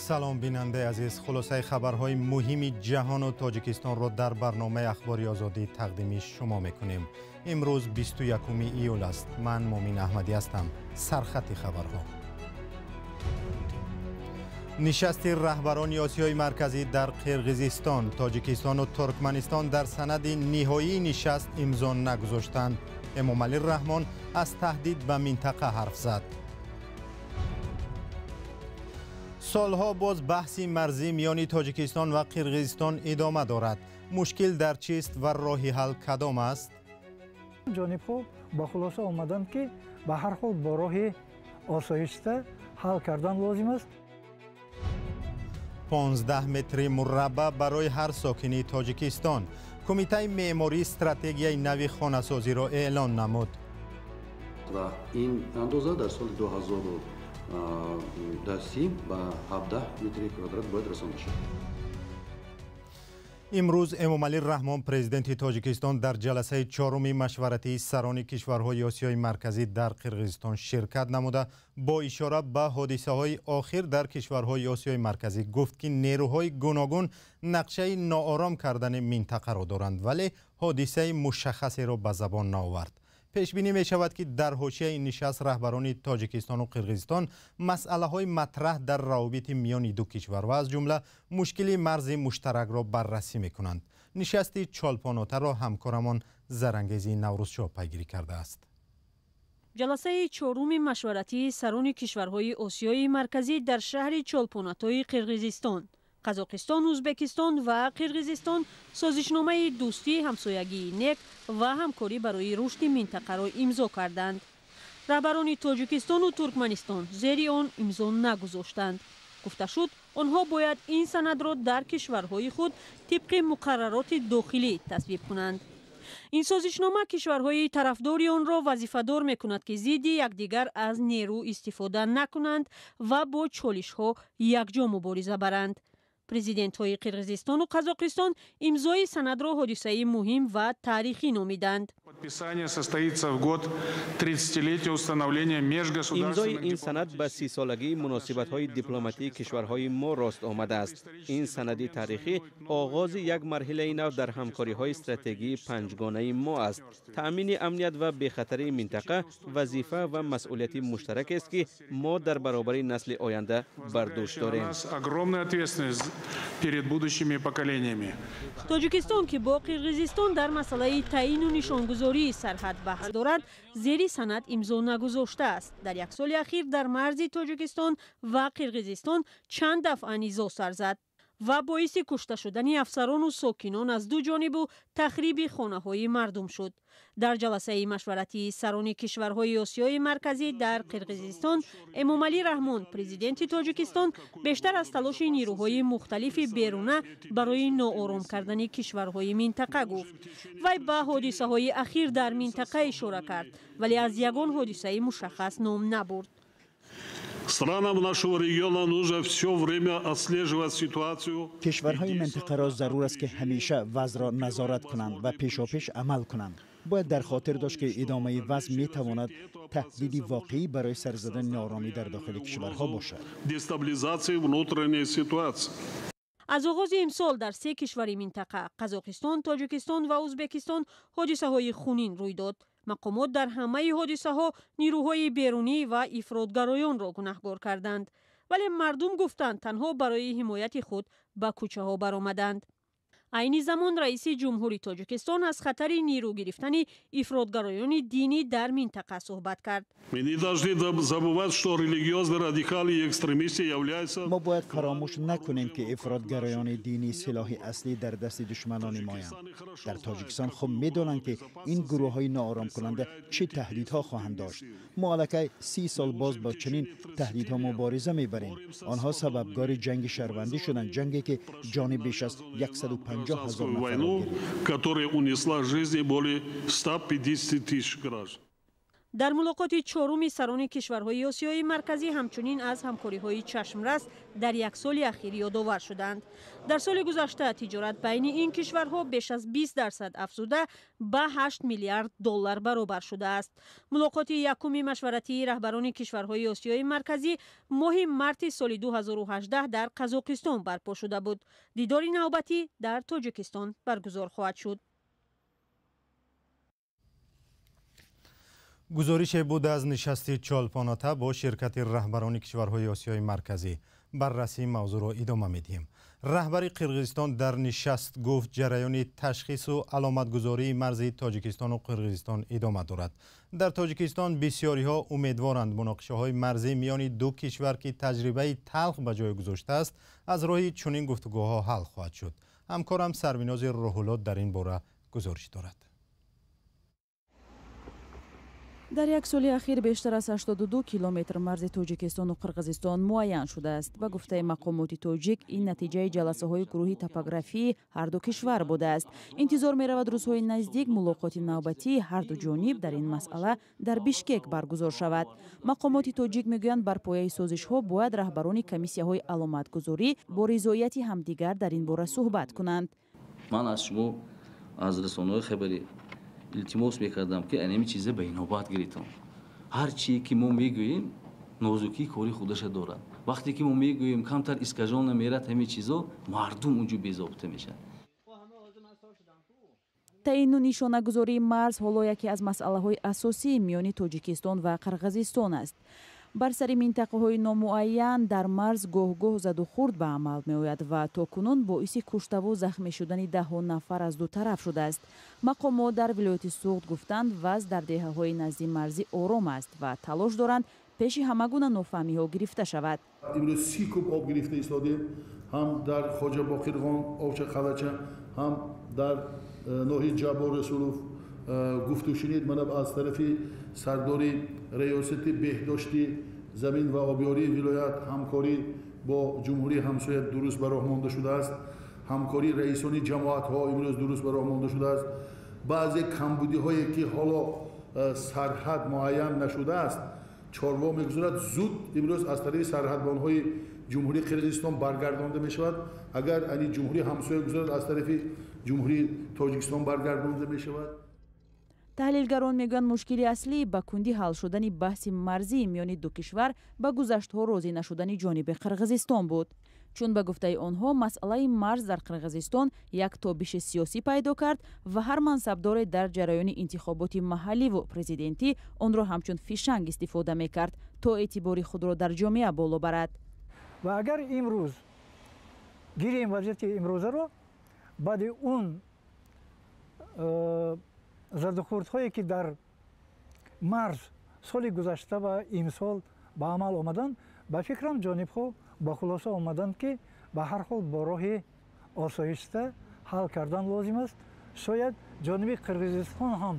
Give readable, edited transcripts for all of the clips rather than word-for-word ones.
Салом, бинандаи азиз. Хулосаи хабарҳои муҳими ҷаҳону Тоҷикистонро дар барномаи Ахбори Озодӣ тақдими шумо мекунем. Имрӯз 21 июл аст. Ман Муъмин Аҳмадӣ ҳастам. Сархати хабарҳо. Нишасти раҳбарони Осиёи Марказӣ дар Қирғизистон, Тоҷикистону Туркманистон дар санади ниҳоии нишаст имзо нагузоштанд. Эмомалӣ Раҳмон аз таҳдид ба минтақа ҳарф зад. Солҳо боз баҳси марзӣ миёни Тоҷикистон ва Қирғизистон идома дорад. Мушкил дар чист ва роҳи ҳал кадом аст? Ҷонибҳо ба хулоса омаданд, ки ба ҳар ҳол бо роҳи осоишта ҳал кардан лозим аст. 15 метри мураббаъ барои ҳар сокини Тоҷикистон. Кумитаи меъморӣ стратегияи нави хонасозиро эълон намуд. Ва ин андоза дар соли 2030 ба 17 метри квадрат бояд расонда шавад. Имрӯз Эмомалӣ Раҳмон, президенти Тоҷикистон, дар ҷаласаи чоруми машваратии сарони кишварҳои Осиёи Марказӣ дар Қирғизистон ширкат намуда, бо ишора ба ҳодисаҳои охир дар кишварҳои Осиёи Марказӣ гуфт, ки нерӯҳои гуногун нақшаи ноором кардани минтақаро доранд, вале ҳодисаи мушаххасеро ба забон наовард. Пешбинӣ мешавад, ки дар ҳошияи ин нишаст раҳбарони Тоҷикистону Қирғизистон масъалаҳои матраҳ дар равобити миёни ду кишвар ва аз ҷумла мушкили марзи муштаракро баррасӣ мекунанд. Нишасти Чолпонотаро ҳамкорамон Зарангези Наврӯзшоҳ пайгирӣ кардааст. Ҷаласаи чоруми машваратии сарони кишварҳои Осиёи Марказӣ дар шаҳри Чолпонатои Қирғизистон. Қазоқистон, Ӯзбекистон ва Қирғизистон созишномаи дӯстӣ, ҳамсоягии нек ва ҳамкорӣ барои рушди минтақаро имзо карданд. Раҳбарони Тоҷикистону Туркманистон зери он имзо нагузоштанд. Гуфта шуд, онҳо бояд ин санадро дар кишварҳои худ тибқи муқаррароти дохилӣ тасвиб кунанд. Ин созишнома кишварҳои тарафдори онро вазифадор мекунад, ки зидди якдигар аз нерӯ истифода накунанд ва бо чолишҳо якҷо мубориза баранд. Президентҳои Қирғизистону Қазоқистон имзои санадро ҳодисаи муҳим ва таърихӣ номиданд. Подписание состоится в год 30-летия установления Имзои ин санад ба 30-солагии муносибатҳои дипломатии кишварҳои мо рост омадааст. Ин санади таърихӣ оғози як марҳилаи нав дар ҳамкориҳои стратегии панҷгонаи мо аст. Таъмини амният ва бехатарии минтақа вазифа ва масъулияти муштаракест, ки мо дар баробари насли оянда бар дӯш дорем. Огромная ответственность перед будущими поколениями. Тоҷикистон, ки бо Қирғизистон дар масъалаи таъину нишонгузории сарҳад баҳс дорад, зери санад имзо нагузоштааст. Дар як соли ахир дар марзи Тоҷикистон ва Қирғизистон чанд дафъа низоъ сар зад ва боиси кушта шудани афсарону сокинон аз ду ҷонибу тахриби хонаҳои мардум шуд. Дар ҷаласаи машваратии сарони кишварҳои Осиёи Марказӣ дар Қирғизистон Эмомалӣ Раҳмон, президенти Тоҷикистон, бештар аз талоши нерӯҳои мухталифи беруна барои ноором кардани кишварҳои минтақа гуфт. Вай ба ҳодисаҳои ахир дар минтақа ишора кард, вале аз ягон ҳодисаи мушаххас ном набурд. Странам нашего региона нужно все время отслеживать ситуацию. Кишварҳои минтақаро зарур аст, ки ҳамеша вазъро назорат кунанд ва пешопеш амал кунанд. Бояд дар хотир дошт, ки идомаи вазъ метавонад таҳдиди воқеӣ барои сар задани норомӣ дар дохили кишварҳо бошад. Дестабилизации внутренней ситуации. Аз оғози имсол дар се кишвари минтақа, Қазоқистон, Тоҷикистон ва Ӯзбекистон, ҳодисаҳои хунин рӯй дод. Мақомот дар ҳамаи ҳодисаҳо нирӯҳои берунӣ ва ифротгароёнро гунаҳгор карданд, вале мардум гуфтанд, танҳо барои ҳимояти худ ба кӯчаҳо баромаданд. Айни замон раиси ҷумҳури Тоҷикистон аз хатари нирӯ гирифтани ифротгароёни динӣ дар минтақа суҳбат кард. Мы не должны забывать, что религиозные радикалы и экстремисты являются Мо бояд фаромӯш накунем, ки ифротгароёни динӣ силоҳи аслӣ дар дасти душманони моянд. Дар Тоҷикистон хуб медонанд, ки ин гурӯҳҳои нооромкунанда чӣ таҳдидҳо хоҳанд дошт. Мо аллакай 30 сол боз бо чунин таҳдидҳо мубориза мебарем. Онҳо сабабгори ҷанги шаҳрвандӣ шуданд, ҷанге, ки ҷони беш аз 150 ҳазор нафарро войну, гирифт. Которая унесла жизни более 150 тысяч граждан. Дар мулоқоти чоруми сарони кишварҳои Осиёи Марказӣ ҳамчунин аз ҳамкориҳои чашмрас дар як соли ахир ёдовар шуданд. Дар соли гузашта тиҷорат байни ин кишварҳо беш аз 20% афзуда ба 8 миллиард доллар баробар шудааст. Мулоқоти якуми машваратии раҳбарони кишварҳои Осиёи Марказӣ моҳи марти соли 2018 дар Қазоқистон барпо шуда буд. Дидори навбатӣ дар Тоҷикистон баргузор хоҳад шуд. Гузорише буд аз нишасти Чолпоната бо ширкати раҳбарони кишварҳои Осиёи Марказӣ. Баррасии мавзӯъро идома медиҳем. Раҳбари Қирғизистон дар нишаст гуфт, ҷараёни ташхису аломатгузории марзи Тоҷикистону Қирғизистон идома дорад. Дар Тоҷикистон бисёриҳо умедворанд, муноқишаҳои марзӣ миёни ду кишвар, ки таҷрибаи талх ба ҷой гузоштааст, аз роҳи чунин гуфтугӯҳо ҳал хоҳад шуд. Ҳамкорам Сарвинози Рӯҳулло дар ин бора гузориш дорад. Дар як соли ахир бештар аз 82 километр марзи Тоҷикистону Қирғизистон муайян шудааст. Ба гуфтаи мақомоти тоҷик, ин натиҷаи ҷаласаҳои гурӯҳи топографии ҳарду кишвар будааст. Интизор меравад, рӯзҳои наздик мулоқоти навбатии ҳарду ҷониб дар ин масъала дар Бишкек баргузор шавад. Мақомоти тоҷик мегӯянд, бар пояи созишҳо бояд раҳбарони комиссияҳои аломатгузорӣ бо ризояти ҳамдигар дар ин бора суҳбат кунанд. Ман аз шумо, аз расонаҳои хабарӣ илтимос мекардам, ки анами чиза ба инобат гиритон. Ҳар чие ки мо мегӯем, нозукии кори худаша дорад. Вақте ки мо мегӯем, камтар искажон намерад, ҳамин чизо мардум унҷо безобита мешавад. Таъину нишонагузории марз ҳоло яке аз масъалаҳои асосии миёни Тоҷикистон ва Қирғизистон аст. Бар сари минтақаҳои номуайян дар марз гоҳ-гоҳ задухӯрд ба амал меояд ва то кунун боиси куштаву захмӣ шудани даҳҳо нафар аз ду тараф шудааст. Мақомот дар вилояти Суғд гуфтанд, вазъ дар деҳаҳои назди марзӣ ором аст ва талош доранд, пеши ҳама гуна нофаҳмиҳо гирифта шавад. Имрӯз 30 куб об гирифта истодем, ҳам дар Хоҷа Боқирғон Овча Қалача, ҳам дар ноҳияи Ҷаббор Расулов. Гуфтушунид мана аз тарафи сардори раёсати беҳдошти замин ва обиёрии вилоят ҳамкорӣ бо ҷумҳурии ҳамсоя дуруст ба роҳ монда шудааст. Ҳамкории раисони ҷамоатҳо имрӯз дуруст ба роҳ монда шудааст. Баъзе камбудиҳое ки ҳоло сарҳад муайян нашудааст, чорво мегузорад, зуд имрӯз аз тарафи сарҳадбонҳои ҷумҳурии Қирғизистон баргардонда мешавад. Агар ани ҷумҳурии ҳамсоя гузорад, аз тарафи ҷумҳурии Тоҷикистон баргардонда мешавад. Таҳлилгарон мегӯянд, мушкили аслӣ ба кунди ҳал шудани баҳси марзии миёни ду кишвар ба гузаштҳо розӣ нашудани ҷониби Қирғизистон буд. Чун ба гуфтаи онҳо, масъалаи марз дар Қирғизистон як тобиши сиёсӣ пайдо кард ва ҳар мансабдоре дар ҷараёни интихоботи маҳалливу президентӣ онро ҳамчун фишанг истифода мекард, то эътибори худро дар ҷомеа боло барад. Ва агар имрӯз гирем вазъияти имрӯзаро, баъди он задухӯрдҳое ки дар марз соли гузашта ва имсол ба амал омаданд, ба фикрам ҷонибҳо ба хулоса омаданд, ки ба ҳар ҳол бо роҳи осоишта ҳал кардан лозим аст. Шояд ҷониби Қирғизистон ҳам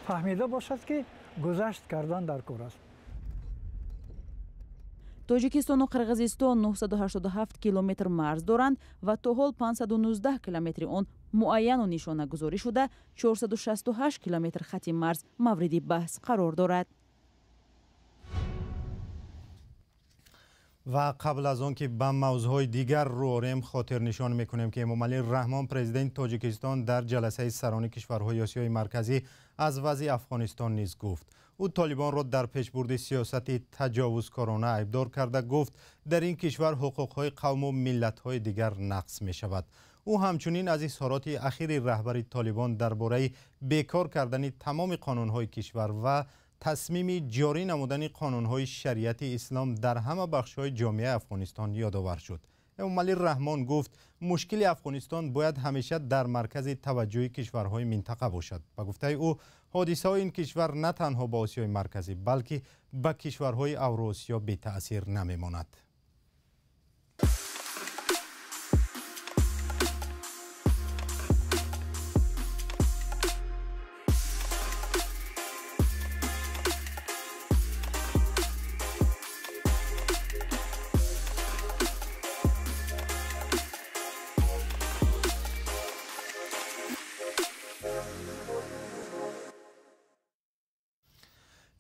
фаҳмида бошад, ки гузашт кардан дар кор аст. Тоҷикистону Қирғизистон 987 километр марз доранд ва то ҳол 519 километри он муайяну нишонагузорӣ шуда, 468 километр хати марз мавриди баҳс қарор дорад. Ва қабл аз он ки ба мавзӯъҳои дигар рӯ орем, хотирнишон мекунем, ки Эмомалӣ Раҳмон, президенти Тоҷикистон, дар ҷаласаи сарони кишварҳои Осиёи Марказӣ аз вазъи Афғонистон низ гуфт. Ӯ толибонро дар пешбурди сиёсати таҷовузкорона айбдор карда гуфт, дар ин кишвар ҳуқуқҳои қавму миллатҳои дигар нақс мешавад. Ӯ ҳамчунин аз изҳороти ахири раҳбари толибон дар бораи бекор кардани тамоми қонунҳои кишвар ва тасмими ҷорӣ намудани қонунҳои шариати ислом дар ҳама бахшҳои ҷомеаи Афғонистон ёдовар шуд. Эмомалӣ Раҳмон гуфт, мушкили Афғонистон бояд ҳамеша дар маркази таваҷҷӯҳи кишварҳои минтақа бошад. Ба гуфтаи ӯ, ҳодисаҳои ин кишвар на танҳо ба Осиёи Марказӣ, балки ба кишварҳои Авроосиё бетаъсир намемонад.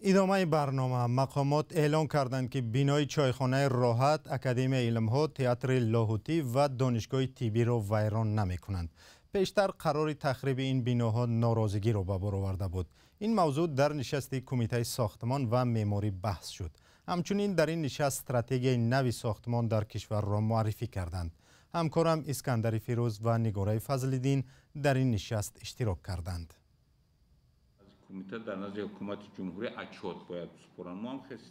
Идомаи барнома. Мақомот эълон карданд, ки бинои чойхонаи Роҳат, Академияи илмҳо, театри Лоҳутӣ ва Донишгоҳи тиббиро вайрон намекунанд. Пештар қарори тахриби ин биноҳо норозигиро ба бор оварда буд. Ин мавзӯъ дар нишасти Кумитаи сохтмон ва меъморӣ баҳс шуд. Ҳамчунин дар ин нишаст стратегияи нави сохтмон дар кишварро муаррифӣ карданд. Ҳамкорам Искандари Фирӯз ва Нигораи Фазлиддин дар ин нишаст иштирок карданд.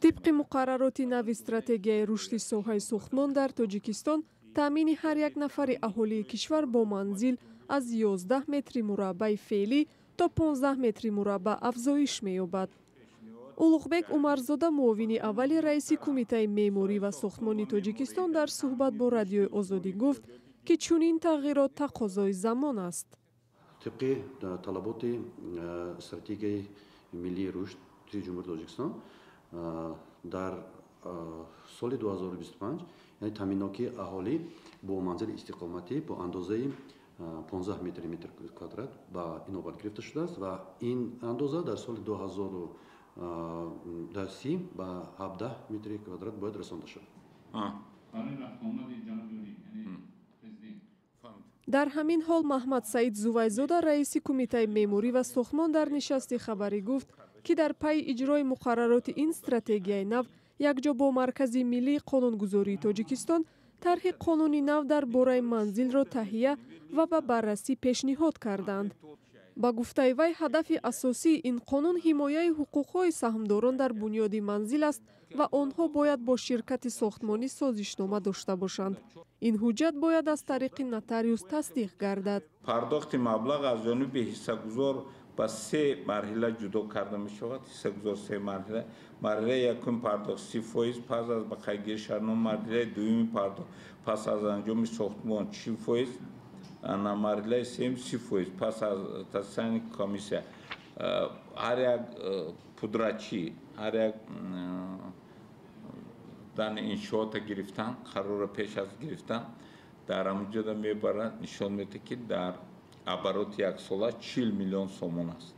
Тибқи муқаррароти нави стратегияи рушди соҳаи сохтмон дар Тоҷикистон, таъмини ҳар як нафари аҳолии кишвар бо манзил аз 11 метри мураббаи феълӣ то 15 метри мураббаъ афзоиш меёбад. Улуғбек Умарзода, муовини аввали раиси Кумитаи меъморӣ ва сохтмони Тоҷикистон, дар суҳбат бо Радиои Озодӣ гуфт, ки чунин тағйирот тақозои замон аст. Тибқи талаботи стратегияи миллии рушди Ҷумҳурии Тоҷикистон дар соли 2025, яъне таъминнокии аҳолӣ бо манзили истиқоматӣ бо андозаи 15 метр квадрат ба инобат гирифта шудааст ва ин андоза дар соли 2030 ба 17 метри квадрат бояд расонда шавад. Дар ҳамин ҳол Маҳмадсаид Зувайзода, раиси Кумитаи меъморӣ ва сохтмон, дар нишасти хабарӣ гуфт, ки дар пайи иҷрои муқаррароти ин стратегияи нав якҷо бо Маркази миллии қонунгузории Тоҷикистон тарҳи қонуни нав дар бораи манзилро таҳия ва ба баррасӣ пешниҳод карданд. Ба гуфтаи вай, ҳадафи асосии ин қонун ҳимояи ҳуқуқҳои саҳмдорон дар бунёди манзил аст ва онҳо бояд бо ширкати сохтмонӣ созишнома дошта бошанд. Ин ҳуҷҷат бояд аз тариқи нотариус тасдиқ гардад. Пардохти маблағ аз ҷониби ҳиссагузор ба се марҳила ҷудо карда мешавад. Ҳиссагузор се марҳила. Марҳилаи якум пардохт 30%, пас аз ба қайдгирии шартнома, марҳилаи дуюми пардохт пас аз анҷоми сохтмон 40%, марҳилаи сеюм 30% пас аз тасдиқи комиссия. Ҳар як пудрачӣ, ҳар як дани иншоота гирифтан, қарорро пеш аз гирифтан дар ҳамунҷода мебарад, нишон медиҳад, ки дар обороти яксола 40 миллион сомон аст.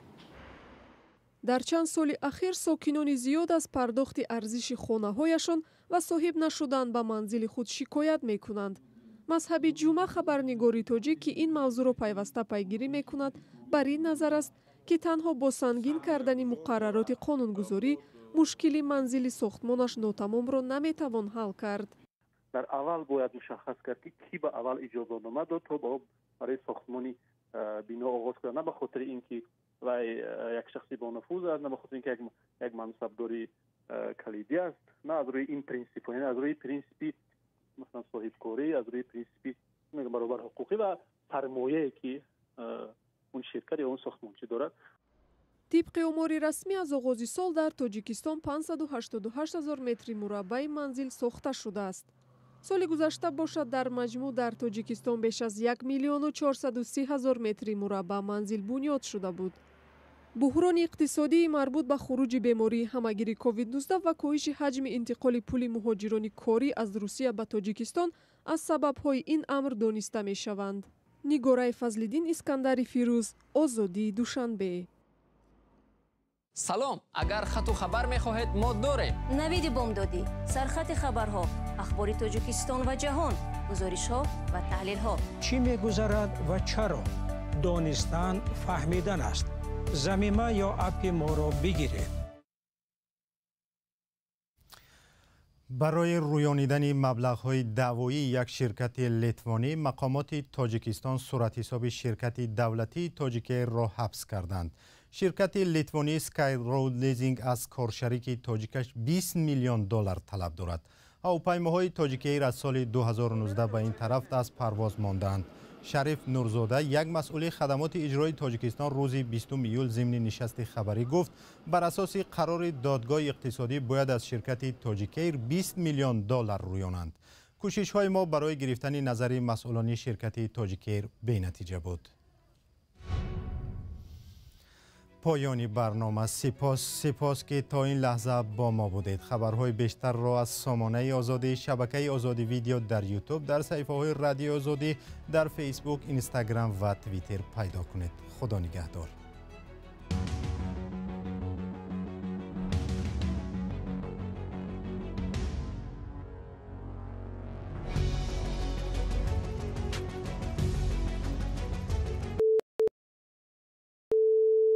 Дар чанд соли ахир сокинони зиёд аз пардохти арзиши хонаҳояшон ва соҳиб нашудан ба манзили худ шикоят мекунанд. Мазҳаби Ҷума, хабарнигори тоҷик, ки ин мавзӯъро пайваста пайгирӣ мекунад, бар ин назар аст, ки танҳо бо сангин кардани муқаррароти қонунгузорӣ мушкили манзили сохтмонаш нотамомро наметавон ҳал кард. Дар аввал бояд мушаххас кард, ки кӣ ба аввал иҷозатнома дод, то барои сохтмони бино оғоз кунад, на ба хотири ин ки вай як шахси бонуфуз аст, на ба хотири ин ки як мансабдори калидӣ аст, на аз рӯи ин принсипҳо, яъне аз рӯи принсипи масалан соҳибкорӣ, аз рӯи принсипи баробар ҳуқуқӣ ва сармояе ки он ширкат ё он сохтмончӣ дорад. Тибқи омори расмӣ, аз оғози сол дар Тоҷикистон 588 ҳазор метри мураббаи манзил сохта шудааст. Соли гузашта бошад, дар маҷмӯъ дар Тоҷикистон беш аз 1 430 000 метри мураббаъ манзил бунёд шуда буд. Буҳрони иқтисодии марбут ба хуруҷи бемории ҳамагири COVID-19 ва коҳиши ҳаҷми интиқоли пули муҳоҷирони корӣ аз Русия ба Тоҷикистон аз сабабҳои ин амр дониста мешаванд. Нигораи Фазлиддин, Искандари Фирӯз, Озодии, Душанбе. Салом, агар хату хабар мехоҳед, мо дорем. Навиди бомдодӣ, сархати хабарҳо, ахбори Тоҷикистон ва ҷаҳон, гузоришҳо ва таҳлилҳо. Чӣ мегузарад ва чаро? Донистан фаҳмидан аст. Замима ё аппи моро бигиред. Барои рӯёнидани маблағҳои даъвоии як ширкати литвонӣ, мақомоти Тоҷикистон суратҳисоби ширкати давлатии Тоҷикэйрро ҳабс карданд. Ширкати литвонии Sky Road Leasing аз коршарики тоҷикаш 20 миллион доллар талаб дорад. Ҳавопаймоҳои Тоҷикэйр аз соли 2019 ба ин тараф аз парвоз мондаанд. Шариф Нурзода, як масъули хадамоти иҷрои Тоҷикистон, рӯзи 20 июл зимни нишасти хабарӣ гуфт, бар асоси қарори додгоҳи иқтисодӣ бояд аз ширкати Тоҷикэйр 20 миллион доллар рӯёнанд. Кӯшишҳои мо барои гирифтани назари масъулони ширкати Тоҷикэйр бенатиҷа буд. Поёни барнома. Сипос ки то ин лаҳза бо мо будед. Хабарҳои бештарро аз сомонаи Озодӣ, шабакаи Озодӣ видео дар Ютуб, дар саҳифаҳои Радиои Озодӣ, дар Фейсбук, Инстаграм ва Твиттер пайдо кунед. Худо нигаҳдор.